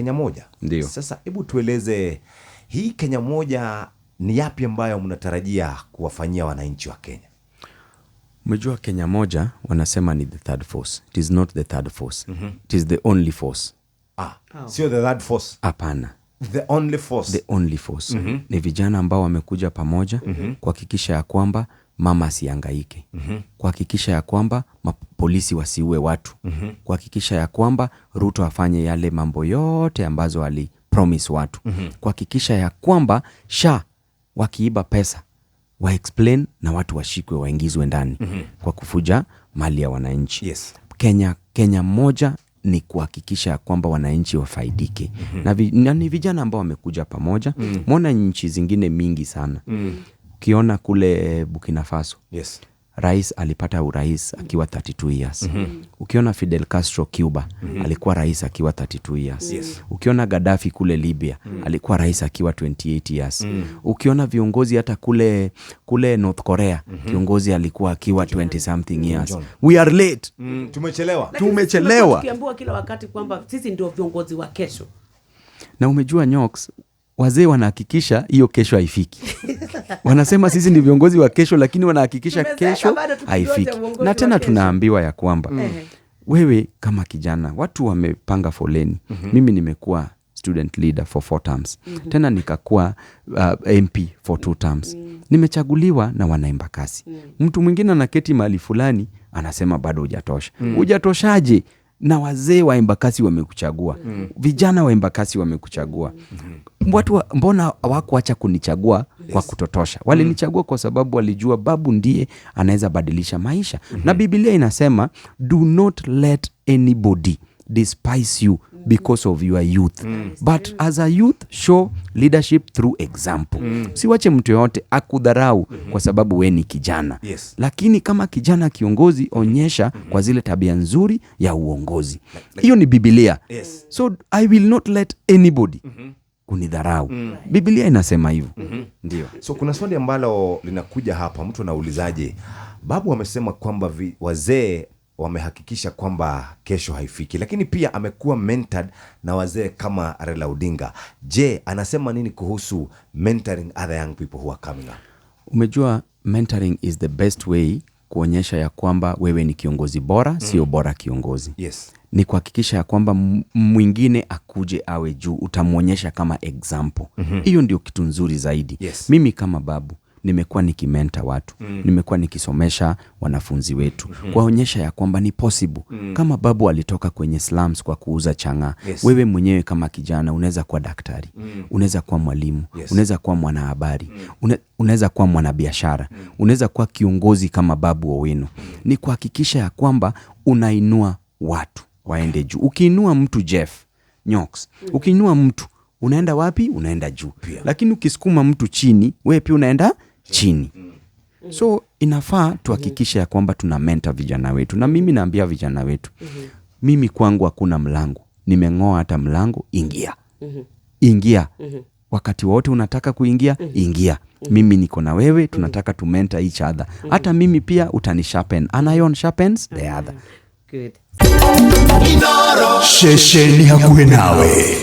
Kenya Moja. Ndio. Sasa hebu tueleze hii Kenya Moja ni yapi ambayo mnatarajia kuwafanyia wananchi wa Kenya? Umejua Kenya Moja wanasema ni the third force. It is not the third force. It is the only force. Ah, sio the third force. Hapana. The only force. The only force. Ni vijana ambao wamekuja pamoja kuhakikisha ya kwamba mama asihangaike, kuhakikisha ya kwamba polisi wasiue watu, kuhakikisha ya kwamba Ruto afanye yale mambo yote ambazo ali promise watu, kuhakikisha ya kwamba SHA wakiiba pesa wa explain na watu washikwe, waingizwe ndani kwa kufuja mali ya wananchi. Kenya Moja ni kuhakikisha ya kwamba wananchi wafaidike. Na ni vijana ambao wamekuja pamoja. Mwona nchi zingine mingi sana. Ukiona kule Burkina Faso, rais alipata urais akiwa 32 years. Ukiona Fidel Castro Cuba, alikuwa rais akiwa 32 years. Ukiona Gaddafi kule Libya, alikuwa rais akiwa 28 years. Ukiona viongozi hata kule North Korea, kiongozi alikuwa akiwa 20 something years. We are late. Tumechelewa. Lakini Tumechelewa. tumekuwa tukiambiwa kila wakati kwamba sisi ndio viongozi wa kesho. Na umejua Nyox, wazee wanahakikisha hiyo kesho haifiki. Wanasema sisi ni viongozi wa kesho, lakini wanahakikisha Tumezeeka kesho bado tukingoja haifiki. uongozi Na wa tena kesho. Tunaambiwa ya kwamba wewe kama kijana, watu wamepanga foleni. Mimi nimekuwa student leader for four terms. Tena nikakuwa MP for two terms. Nimechaguliwa na wanaembakasi. Mtu mwingine anaketi mahali fulani anasema bado hujatosha. Hujatoshaje? Na wazee wa Embakasi wamekuchagua, vijana wa Embakasi wamekuchagua. Watu mbona hawakuacha kunichagua kwa kutotosha? Walinichagua kwa sababu walijua Babu ndiye anaweza badilisha maisha. Na Biblia inasema, "Do not let anybody despise you because of your youth, but as a youth show leadership through example." Siwache mtu yoyote akudharau kwa sababu we ni kijana, lakini kama kijana kiongozi, onyesha kwa zile tabia nzuri ya uongozi. Hiyo ni Bibilia. So I will not let anybody kunidharau. Bibilia inasema hivyo, ndio. So kuna swali ambalo linakuja hapa, mtu anaulizaje? Babu amesema kwamba wazee wamehakikisha kwamba kesho haifiki, lakini pia amekuwa mentored na wazee kama Raila Odinga. Je, anasema nini kuhusu mentoring other young people who are coming up? Umejua mentoring is the best way kuonyesha ya kwamba wewe ni kiongozi bora, sio bora kiongozi. Ni kuhakikisha ya kwamba mwingine akuje awe juu, utamwonyesha kama example. Hiyo ndio kitu nzuri zaidi. Mimi kama Babu nimekuwa nikimentor watu, nimekuwa nikisomesha wanafunzi wetu, kuwaonyesha ya kwamba ni possible. Kama Babu alitoka kwenye slums kwa kuuza chang'aa, wewe mwenyewe kama kijana unaweza kuwa daktari, unaweza kuwa mwalimu, unaweza kuwa mwanahabari, unaweza kuwa mwanabiashara, unaweza kuwa kiongozi kama Babu Owino. Ni kuhakikisha ya kwamba unainua watu waende juu. Ukiinua mtu, Jeff, Nyox, ukiinua mtu unaenda wapi? Unaenda juu. Lakini ukisukuma mtu chini, wewe pia unaenda chini. So inafaa tuhakikishe ya kwamba tuna mentor vijana wetu, na mimi naambia vijana wetu, mimi kwangu hakuna mlango, nimeng'oa hata mlango, ingia, ingia wakati wote unataka kuingia, ingia. Mimi niko na wewe, tunataka tu mentor each other. Hata mimi pia utanisharpen, an iron sharpens the other. Good. Shesheni hakuwe nawe.